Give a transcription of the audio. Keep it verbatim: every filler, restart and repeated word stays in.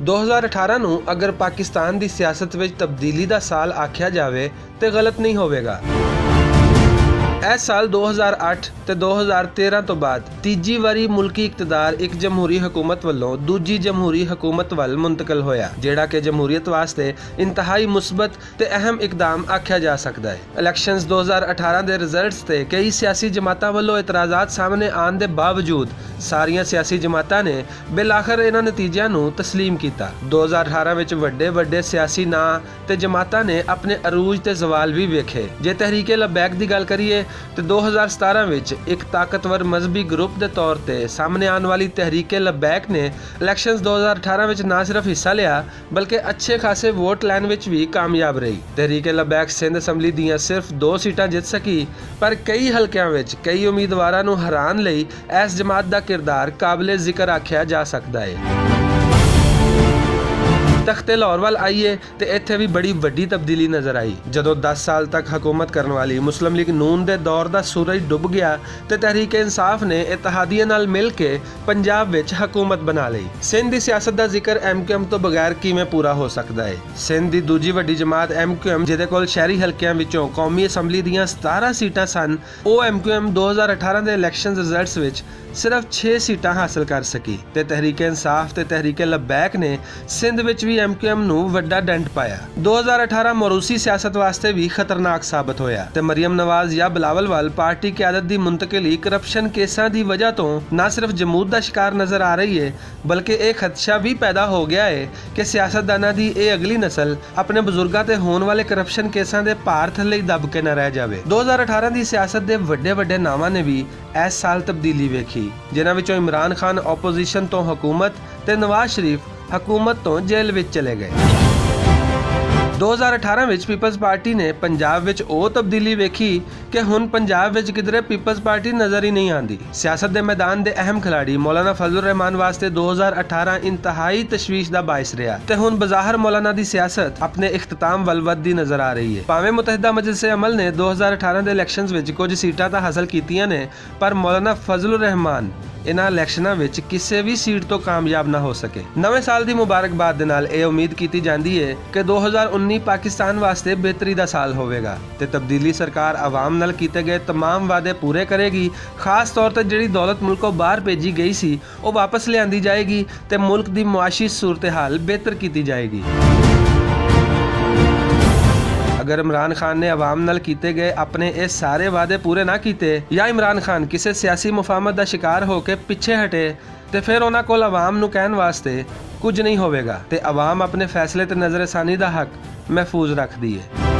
دو ہزار اٹھارہ نوں اگر پاکستان دی سیاست وچ تبدیلی دا سال آکھیا جاوے تے غلط نہیں ہووے گا۔ اس سال دو ہزار اٹھ تے دو ہزار تیرہ تو بعد تیجی واری ملکی اقتدار ایک جمہوری حکومت ولوں دوجی جمہوری حکومت ول منتقل ہویا، جیڑا کہ جمہوریت واسطے انتہائی مثبت تے اہم اقدام آکھیا جا سکدا ہے۔ الیکشنز دو ہزار اٹھارہ دے رزلٹس تے کئی سیاسی جماعتاں ولوں اعتراضات سامنے آن دے باوجود ساریاں سیاسی جماعتاں نے بالآخر انہاں نتیجیاں نوں تسلیم کیتا۔ دو ہزار اٹھارہ وچ وڈے وڈے سیاسی ناں تے جماعتاں نے اپنے عروج تے زوال وی ویکھے۔ جے تحریک لبیک دی گل کریے تے دو ہزار ستارہ وچ ایک طاقتور مذہبی گروپ دے طور تے سامنے آن والی تحریک لبیک نے الیکشنز دو ہزار اٹھارہ وچ نہ صرف حصہ لیا بلکہ اچھے خاصے ووٹ لین وچ وی کامیاب رہی۔ تحریک لبیک سندھ اسمبلی دیاں صرف دو سیٹاں جت سکی، پر کئی حلقیاں وچ کئی امیدواراں نوں ہران لئی ایس جماعت دا کردار قابل ذکر آکھیا جا سکدا ہے۔ تخت لاہور ول آئیے تے ایتھے وی بڑی وڈی تبدیلی نظر آئی۔ جدوں دس سال تک حکومت کرن والی مسلم لیگ نون دے دور دا سورج ڈب گیا تے تحریک انصاف نے اتحادیہ نال مل کے پنجاب وچ حکومت بنا لئی۔ سندھ دی سیاست دا ذکر ایم کیو ایم تو بغیر کیویں پورا ہو سکدا ہے؟ سندھ دی دوجی وڈی جماعت ایم کیو ایم، جدے کول شہری حلقیاں وچوں قومی اسمبلی دیاں ستارہ سیٹاں سن، او ایم کیو ایم دو ہزار اٹھارہ دے الیکشن رزلٹس وچ صرف چھ سیٹاں حاصل کر سکی تے تحریک انصاف تے تحریک لبیک نے سندھ وچ وی ایم کیو ایم نوں وڈا ڈنٹ پایا۔ دو ہزار اٹھارہ موروثی سیاست واسطے وی خطرناک ثابت ہویا تے مریم نواز یا بلاول ول پارٹی قیادت دی منتقلی کرپشن کیساں دی وجہ توں نہ صرف جمود دا شکار نظر آ رہی ہے، بلکہ ایہہ خدشہ وی پیدا ہو گیا ہے کہ سیاستداناں دی ایہہ اگلی نسل اپنے بزرگاں تے ہون والے کرپشن کیساں دے پار تھلے ہی دب کے نہ رہ جاوے۔ دو ہزار اٹھارہ دی سیاست دے وڈے وڈے ناواں نے وی ایس سال تبدیلی ویکھی، جنہاں وچوں عمران خان اپوزیشن توں حکومت تے نواز شریف حکومت توں جیل وچ چلے گئے۔ دو ہزار اٹھارہ وچ پیپلز پارٹی نے پنجاب وچ او تبدیلی ویکھی کہ ہن پنجاب وچ کدھرے پیپلز پارٹی نظر ہی نہیں آندی۔ سیاست دے میدان دے اہم کھلاڑی مولانا فضل الرحمان واسطے دو ہزار اٹھارہ انتہائی تشویش دا باعث رہیا تے ہن بظاہر مولانا دی سیاست اپنے اختتام ول ودھدی نظر آ رہی ہے۔ پاویں متحدہ مجلس عمل نے دو ہزار اٹھارہ دے الیکشنز وچ کچھ سیٹاں تاں حاصل کیتیاں نے، پر مولانا فضل الرحمان انہاں الیکشناں وچ کسے وی سیٹ توں کامیاب نہ ہو سکے۔ نویں سال دی مبارکباد دے نال ایہہ امید کیتی جاندی ہے کہ دو ہزار انی پاکستان واسطے بہتری دا سال ہووے گا تے تبدیلی سرکار عوام نال کیتے گئے تمام وعدے پورے کرے گی۔ خاص طور تے جڑی دولت ملکوں باہر بھیجی گئی سی، او واپس لیاندی جائے گی تے ملک دی معاشی صورتحال بہتر کیتی جائے گی۔ اگر عمران خان نے عوام نال کیتے گئے اپنے اے سارے وعدے پورے نہ کیتے یا عمران خان کسے سیاسی مفاہمت دا شکار ہو کے پچھے ہٹے، تے پھر انہاں کول عوام نوں کہن واسطے کچھ نہیں ہووے گا تے عوام اپنے فیصلے تے نظر ثانی دا حق محفوظ رکھدی ہے۔